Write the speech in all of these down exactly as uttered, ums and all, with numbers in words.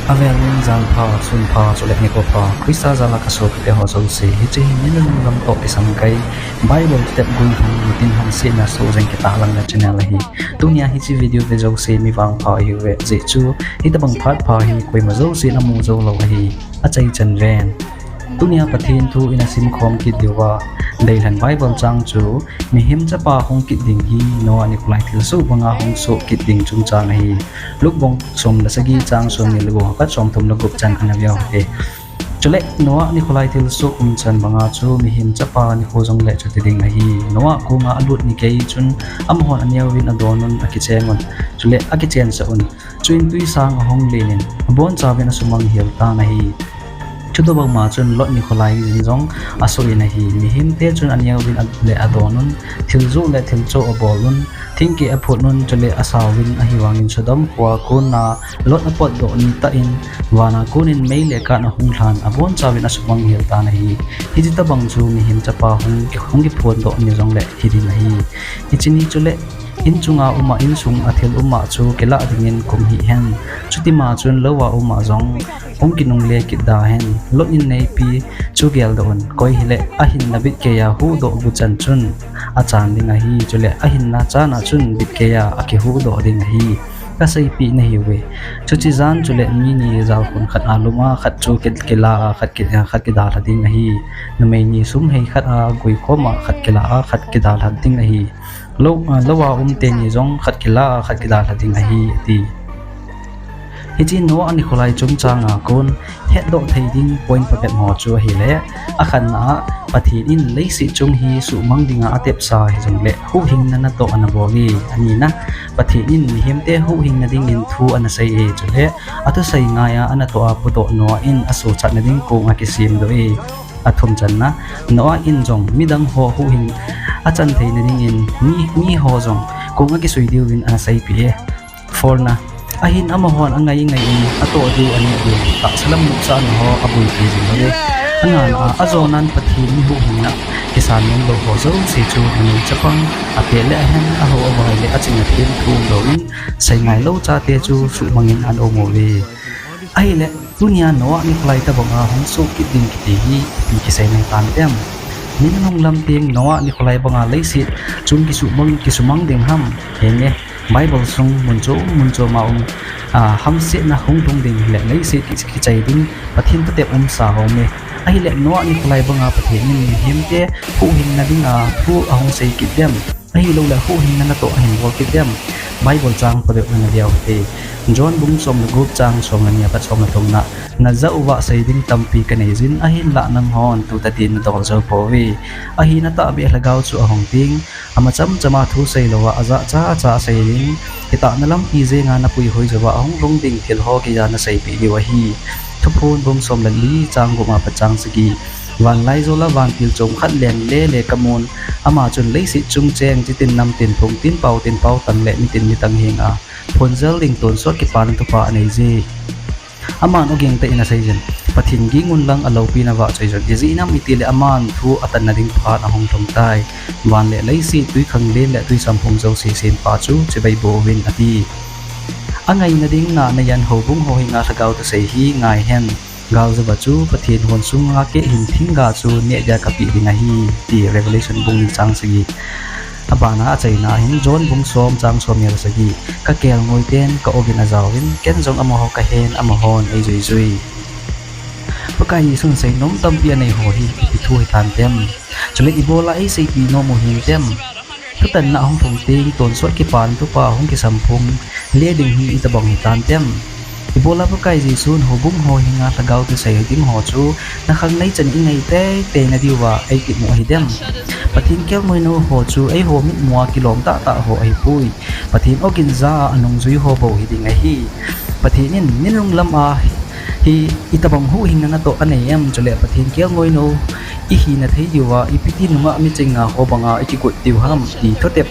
Avel in jan pha, sun pha, chule nikho pha, Christa jal a kasopite ho jouse, hiche hi ni nunung lam toh kisam kai, Bible step guilhung, nitin hamsetna soh jeng kitahlangna channel ahi. Tunia hiche video ve jouse mi vangpha ihiuve, ajeh chu hitobang phat pha hi koima jousen amu joulou ahi. Achaichan ven. Tunia Pathen thu ina simkhom kit diuva, deilhen Bible chang chu, mihem chapa hung kit ding hi Noah nikho lai thilsoh banga hung soh kit ding chungchang ahi. Luke bung som le sagi chang somni le gup apat somthum le gup chan ana veu hite. Chule Noah nikho lai thilsoh umchan banga chu mihem chapa nikho jongle chuti ding ahi. Noah konga alut ni gei chun amahon aneovin adonun akicheng un. Chule akichensah un. Chuin twisang ahung lenin abonchauvin asumang hel tan ahi. Chutobang ma chun Lot nikho lai jin jong asoh in ahi. Mihemte chun aneovin le adonun, thiljoh le thilchoh abol un, thingkeh aphut un, chule asauvin ahivangin Sodom khoa kona Lot apotdoh nitah in, vana konin mei le kath ahung lhan abonchauvin asumang hel tan ahi. Hiche tobang chu mihem chapa hung, hung kiphondoh ni jongle hiding ahi. Hiche ni chule in chunga uma insung a thil uma chu kilah dingin kum hih hen. Chutima chun louva uma jong hung kinungle kit da hen. Lot in neipi chu geldoh un. Koi hile ahinna bitkeiya huhdoh guchan chun achan ding ahi. Chule ahinna chana chun bitkeiya akihuhdoh ding ahi. Kaseipeh nahiuve. Chuche jan chule mi ni jalkhun khat a lum a, khat chu ki, kila a, khat ki, khat kidalha ding ahi. Numei ni sum hei khat a guikhom a, khat kila a, khat kidalha ding ahi. Lou, a, louva um teni jong khat kila a, khat kidalha ding ahi, ati. Hiche Noah nikho lai chungchanga kon hetdoh thei ding point phabep ho chu ahile, akhatna a, Pathen in leiset chung hi suhmang dinga atepsa hijongle huhhingna natoh ana bol e, anina, Pathen in mihemte huhhingna dingin thu ana sei e, chule athusei ngaiya anatoh a pudoh Noah in asochatna ding kong akisemdoh e. Athumchanna, Noah in jong midang ho huhhing achan theina dingin mi, miho jong kong akisui diuvin ana seipeh e. Fourna, ahin amahon angai ngai in atoh diu aneh diu tahsa lam nopsahna ho abuipi jing lou e. Angana a, ajonan Pathen mi huhhingna kisan nomlou ho jouse chu numei chapang, apeh le ahen, aho avai le aching athem thu umlouvin, seingailou chate chu suhmangin ana um uve. Ahile, tunia Noah nikho lai tobanga hung soh kit ding kiti hi ipi kisei nai tantem? Ni nunung lam teng Noah nikho lai banga leiset chung kisumang, kisumang ding ham? Henge, Bible sung mun chom mun choma um, a, hamsetna hung lhung ding le leiset ki, kichai ding Pathen thutep umsa aume. Ahile Noah nikho lai banga Pathen in mihemte huhhingna dinga thu ahung sei kit dem? Ahiloule huhhingna natoh ahin bol kit dem? Bible chang phabep ana veu hite. John bung som le gup chang som le ni apat som le thumna, najah uva sei ding tampi kaneijin, ahinlah nanghon tutadin nadol jou pouve. Ahin atahbeh lhagao chu ahung teng, ama chamchama thu seilouva ajahcha cha asei ding, kitahna lampi jenga napuihoi jouva ahung lhung ding thil ho geiya naseipeh diu ahi. Thuphon bung som le li chang gup apat chang sagi. Vanlaijol a vantil chom khat len lele kamun, ama chun leiset chung cheng chitin namtin phungtin pautin pautang le mitin mitang henga phonjal ding tonsot kipana thupha aneije. Aman ogin tah in aseijin, Pathen gingun lang aloupina vahchoijun, ijeh inem itile aman thu atanna ding phat ahung lhung tai. Van le leiset, twikhanglen le twisamphong jouse sempa chu chibai boh uvin ati. Angaina ding na, najan houbung ho henga lhagao thusei hi ngaihen. Galjouva chu Pathen hon sunga keihin thingga chu neh dia kapeh ding ahi, ti Revelation bung ni chang sagi. Abana achaina hin John bung som chang somni le sagi. Kakelngoiten ka-ogin ajaovin, ken jong amaho kahen, amahon eijuijui. Pakai Jesun seinom tampi aneiho hi ipi thu hitante? Chule ibola eiseipeh nom u hinte? Thutanna ahung lhung teng tonsot kipana thupha hung kisamphong le ding hi itobang hitante? Ibola Pakai Jesun houbung ho henga lhagao thusei ding ho chu nakhanglei chan ingai teitei nadiuva eikitmu ahidem? Pathen kelngoi nou ho chu eiho mitmua kilom tahtah ho ahipoi. Pathen ogin ja a anungjui ho bou hiding ahi. Pathen in ninung lama hi itobang huhhingna natoh anei em, chule Pathen kelngoi nou ihina thei diuva ipi ti nungah miching nga ho banga ikigot diu ham ti thutep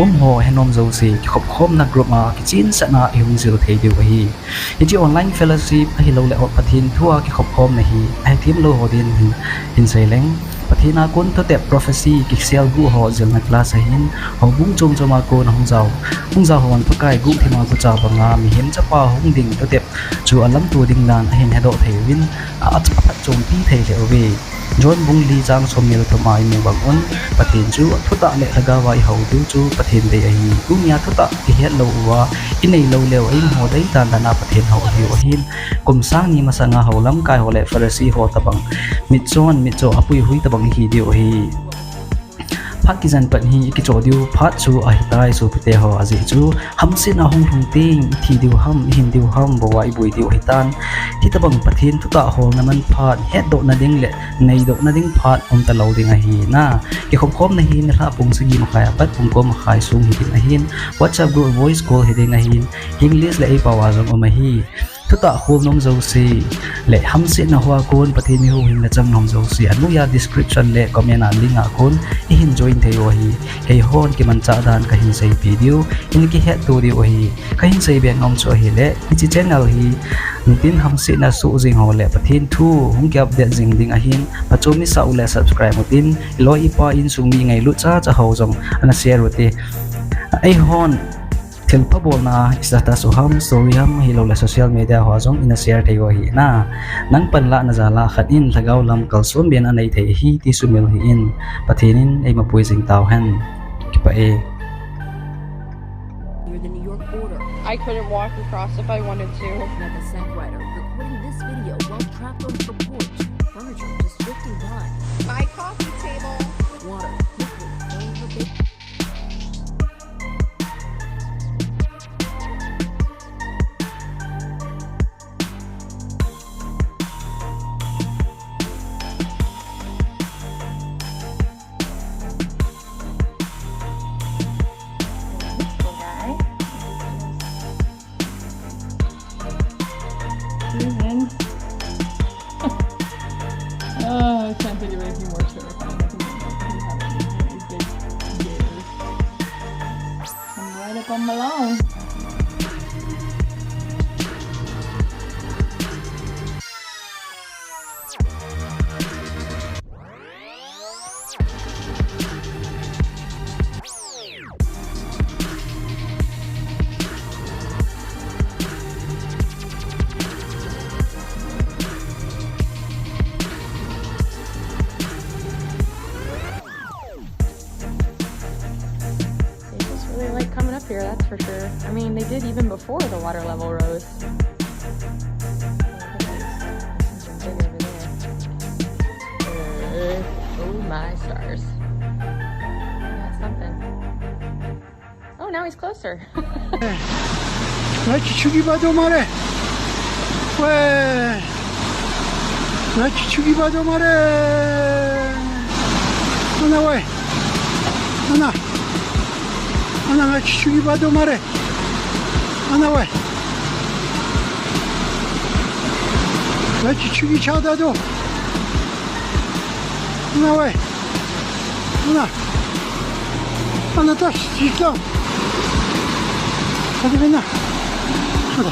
umho henom jouse kikhopkhomna group a kichensahna ihung jil thei diu ahi. Hiche online fellowship ahiloule Pathen thua kikhopkhomna hi ahethemlou ho din hin, hinsei leng. Pathen a kon thutep prophecy kiselguh ho jilna class ahin, houbung chom chom a kon ahung jao, hung jao hon Pakai guhthima gucha banga mihem chapa hung ding thutep chu alamto ding dan ahin hedoh thei uvin, a, aphatchompi thei lheh uve. John bung li chang somni le thum a imu bang un, Pathen chu thutah le lhagao a ihou diu chu Pathen dei ahi. Tunia thutah ihet lou uva, inei lou leu a, eiho dei dan dan a Pathen hou ihiu ahin, kum sang ni masanga hou lamkai ho le Pharisee ho tobang mitchon, mitcho apuihui tobang ihi diu ahi. Phat kijen pat hi ikichoh diu phat chu ahitai sopite ho, ajeh chu hamsetna hung lhung teng ithi diu ham, ihin diu ham, bou a iboi diu ahitan. Hitobang Pathen thutah holna man phat, hetdohna ding le neidohna ding phat umtalou ding ahi na. Kikhopkhomna hi nilhah pung sagi makhai apat pung ko makhai sung hiding ahin, WhatsApp group voice call hiding ahin, English le eipao a jong um ahi. Thutah khol nom jouse le hamsetna hoa kon Pathen mi huhhingna chang nom jouse, anoiya description le comment a link a kon ihin join thei u ahi. Keihon kimanchah dan kahin seipeh diu, ina kihetto diu ahi. Kahin seibe nom chu ahile, hiche channel hi nitin hamsetna soh jing ho le Pathen thu hung ki update jing ding ahin, phachom isah u le subscribe utin, iloi ipa insung mi ngailut chacha ho jong ana share ute. Eihon thilpha bolna status u ham, story ham, ahiloule social media hoa jong ina share thei u ahi na. Nang panlahna jal a khat in lhagao lam kalson ben anei thei ahi ti sumil hih in, Pathen in eimapui jing tauhen. Kipah e. Near the New York border. I couldn't walk across if I wanted to. Met a Zack Ryder recording this video while trapped on her porch. Furniture just drifting by. My coffee table. Water quickly filling her ba- Oh, I can't think of anything more terrifying. I think I'm gonna have a really big gator come right up on my lawn. They just really like coming up here, that's for sure. I mean, they did even before the water level rose. Look at these. There's something big over there. Uh, oh my stars. Got something. Oh, now he's closer. Nachi chugi bado mare. We. Nachi chugi bado mare. Ana we. Ana. Ana nachi chugi bado mare. Ana we. Nachi chugi chada do. Ana we. Ana. Ana taş, yıklan. Hadi beni. Hadi.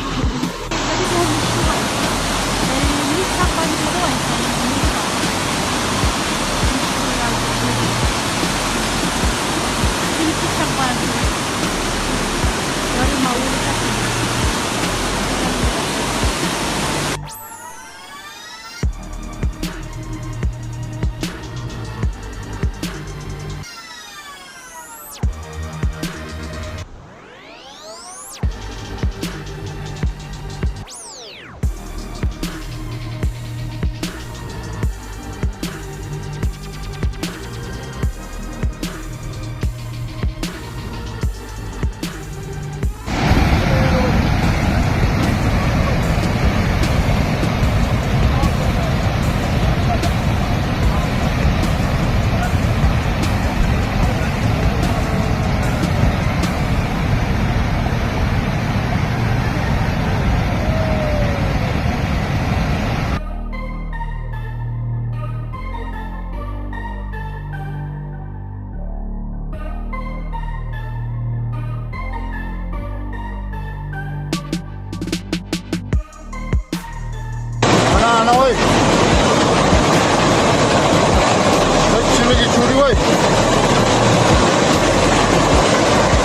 Ana, ana, oi.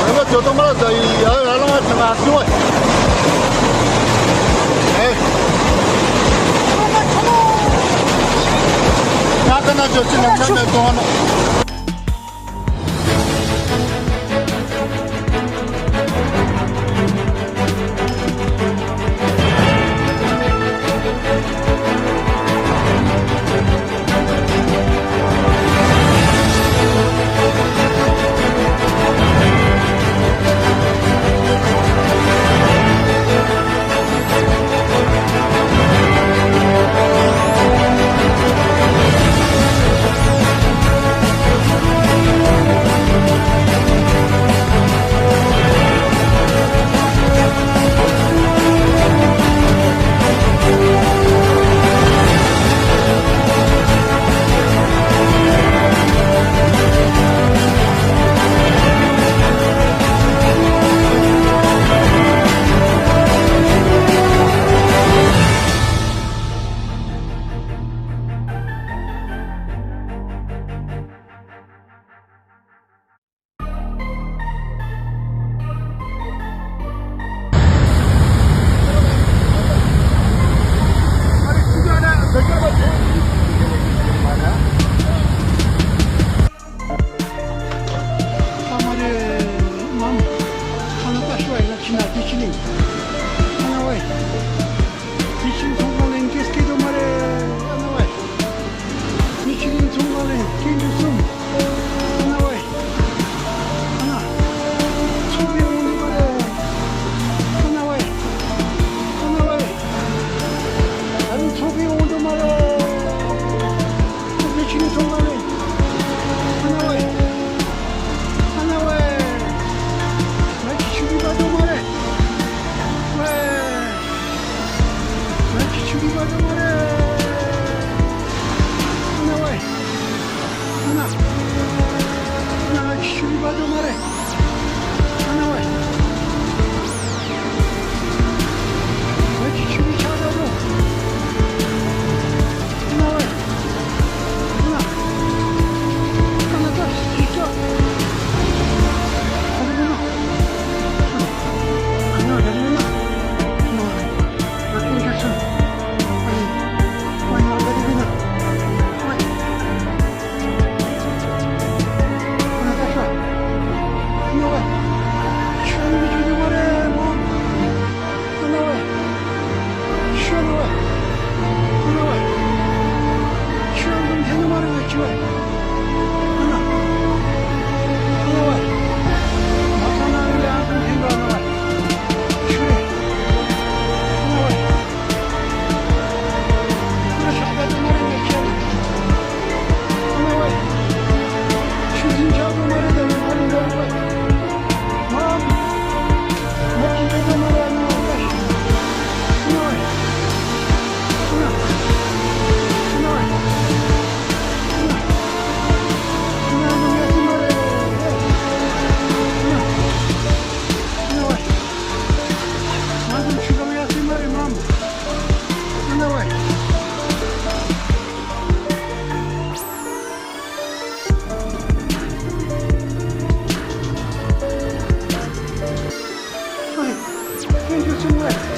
Ela joto mala dai, ela nga tanga tuai. Eh. Na kana jo chin na na to na. Amare, mam, ana ta shwa ila china, dichini. Ana wai. Dichini thong kalen, diski do mare, ana wai. Dichini thong kalen, kindu sum. Ana wai. Ana. Chubi undu mare. Ana wai. Ana wai. Ana chubi undu mare. Dichini thong kalen. Ana wai. Ana wai. Ana chubi ba do mare. Wai. Ana chubi ba do mare. Ana wai. Ana. Ana chubi ba do mare. Ana wai. Ana chubi cha do. Ana wai. Thank you so much.